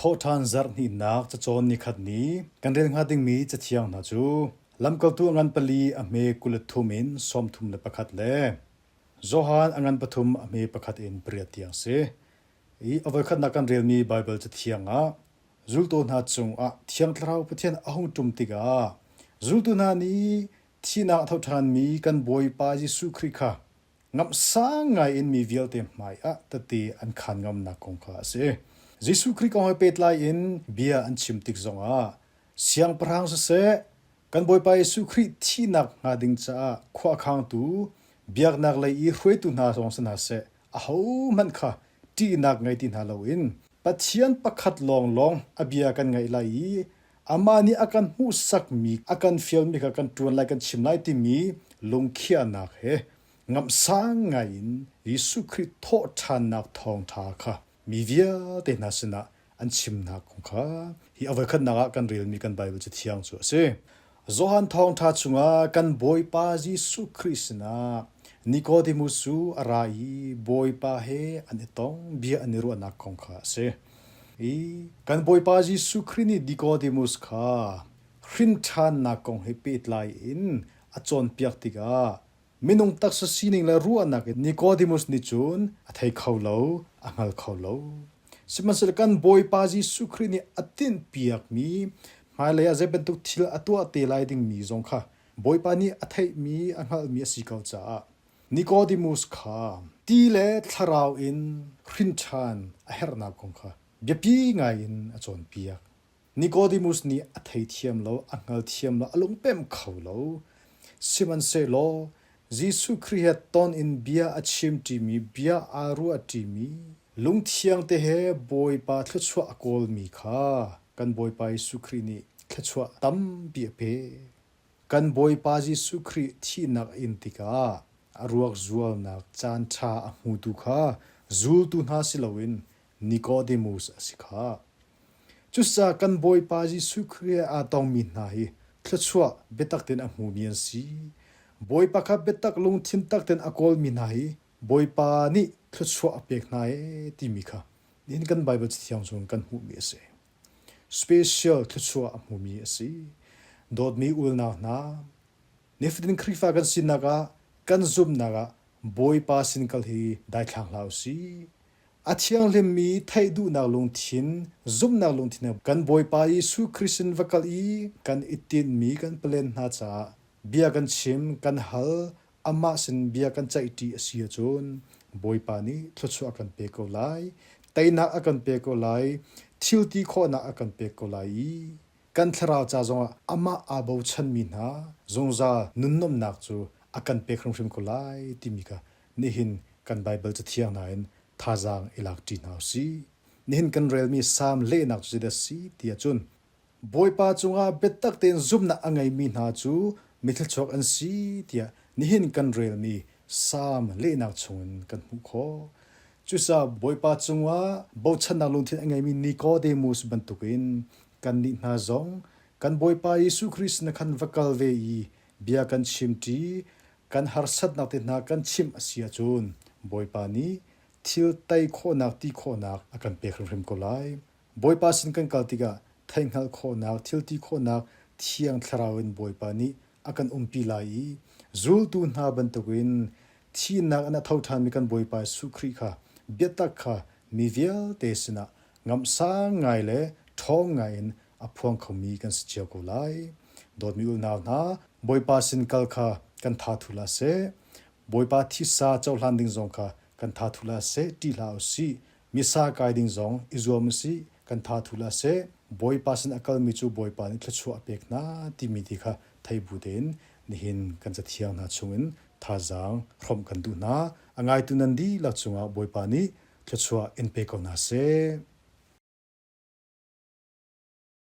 Thawhṭhan zarh hnihnak cacawn nikhat ni kan rel hnga dingmi cathiang hna cu Lamkaltu a ngan pali a hme 23 in 31 le Johan a ngan pathum a hme pakhat in pariat tiang si. I a voikhatnak kan relmi Baibal cathiang ah zultu hna cungah Thiang Thlarau Pathian a hung ṭum tikah zultu hna nih thihnak a tho ṭhanmi kan Bawipa Jesuh Khrih kha ngamhsang ngaiin mi vialte hmaiah tete an khaan ngamnak kong kha a si. Jesuh Khrih kong he pehtlai in bia an chim tik zongah siangpahrang siseh, kan Bawipa Jesuh Khrih thihnak hnga ding caah khua a khangtu biaknak lei i hruaitu hna zong si hna seh, ahohmanh kha ṭihnak ngei ti hna loin Pathian pakhat lawnglawng a bia kan ngaih lai i amah nih a kan hmuhsakmi, a kan fialmi kha kan ṭuan lai, kan chim lai timi lungkhiahnak he ngamhsang ngaiin Jesuh Khrih thawhṭhannak thawngṭha kha mi vialte hna sinah an chimnak kong kha hi a voikhatnak ah kan relmi kan Baibal Cathiang cu a si. Johan Thawngṭha chungah kan Bawipa Jesuh Khrih sinah Nicodemus cu a ra i Bawipa he an i tong bia an i ruahnak kong kha a si. I kan Bawipa Jesuh Khrih nih Nicodemus kha hrinṭhannak kong he pehtlai in a cawnpiak tikah Minung taksa sining le ruahnak in Nicodemus nih cun a thei kho lo, a hngal kho lo. Sihmanhsehlaw kan Bawipa Jesuh Khrih nih a tinhpiakmi hmailei ah zei bantuk thil a tuah te lai dingmi zong kha Bawipa nih a theihmi, a hngalhmi a si ko caah Nicodemus kha ti le thlarau in hrin ṭhan a herhnak kong kha biapi ngaiin a cawnpiak. Nicodemus nih a theithiam lo, a hngalthiam lo, a lungpem kho lo. Sihmanhsehlaw Jesuh Khrih he ton in bia a chim ṭimi, bia aa ruah ṭimi, lungthiang te he Bawipa thluachuah a kawlmi kha kan Bawipa Jesuh Khrih nih thluachuah tampi a pek. Kan Bawipa Jesuh Khrih thihnak a in tikah a ruak zualnak caanṭha a hmutu kha zultu hna si loin Nicodemus a si khah. Cucaah kan Bawipa Jesuh Khrih he aa tongmi hna hi thluachuah biatak tein a hmumi an si. Bawipa kha biatak lungthin tak tein a kawlmi hna hi Bawipa nih thluachuah a pek hna ee timi kha nihin kan Baibal Cathiang chung kan hmuhmi a si. Special thluachuah a hmumi a si. Dawtmi ulnau hna, nifatin Khrihfa kan sinak ah kan zumhnak ah Bawipa sin kal hi daithlang hlah u sih. A thianghlimmi theih duhnak lungthin, zumhnak lungthin he kan Bawipa Jesuh Khrih sin va kal i kan i tinhmi kan palen hna caah bia kan chim, kan hal, amah sin bia kan ceihṭi a si ahcun Bawipa nih thluachuah a kan pek ko lai, teinak a kan pek ko lai, thil ti khawhnak a kan pek ko lai i kan thlarau ca zongah amah aa bochanmi hna zungzal nunnuamhnak cu a kan pek hrimhrim ko lai timi kha nihin kan Baibal Cathiang hna in thazaang i lakṭi hna u sih. Nihin kan relmi Salm lehnak cu zeidah a si ti ahcun Bawipa cungah biatak tein zumhnak a ngeimi hna cu mithluachuak an si tiah nihin kan relmi Salm lehnak chungin kan hmuh khawh. Cucaah Bawipa cungah bochannak lungthin a ngeimi Nicodemus bantukin kannih hna zong kan Bawipa Jesuh Khrih sinah khan va kal ve i bia kan chimṭi, kan harsatnak te hna kan chimh a si ahcun Bawipa nih thil tei khawhnak ti khawhnak a kan pek hrimhrim ko lai. Bawipa sin kan kal tikah theihhngalh khawhnak, thil ti khawhnak Thiang Thlarau in Bawipa nih a kan umpi lai i zultu hna bantukin thihnak in a tho ṭhanmi kan Bawipa Jesuh Khrih kha biatak kha mi vialte sinah ngamhsang ngai le ṭhawng ngai in a phuang khomi kan si cio ko lai. Dawtmi unau hna, Bawipa sin kal kha kan tha thu hlah seh. Bawipa thisa cohlan ding zong kha kan tha thu hlah seh, ṭih hlah u sih. Missa kai ding zong i zuam u sih, kan tha thu hlah seh. Bawipa sin a kalmi cu Bawipa nih thluachuah a pek hna timi ti kha thei bu tein nihin kan cathiang hna chungin thazaang hrawmh kan duh hna. A ngaitu nan dihlak cungah Bawipa nih thluachuah in pe ko hna seh.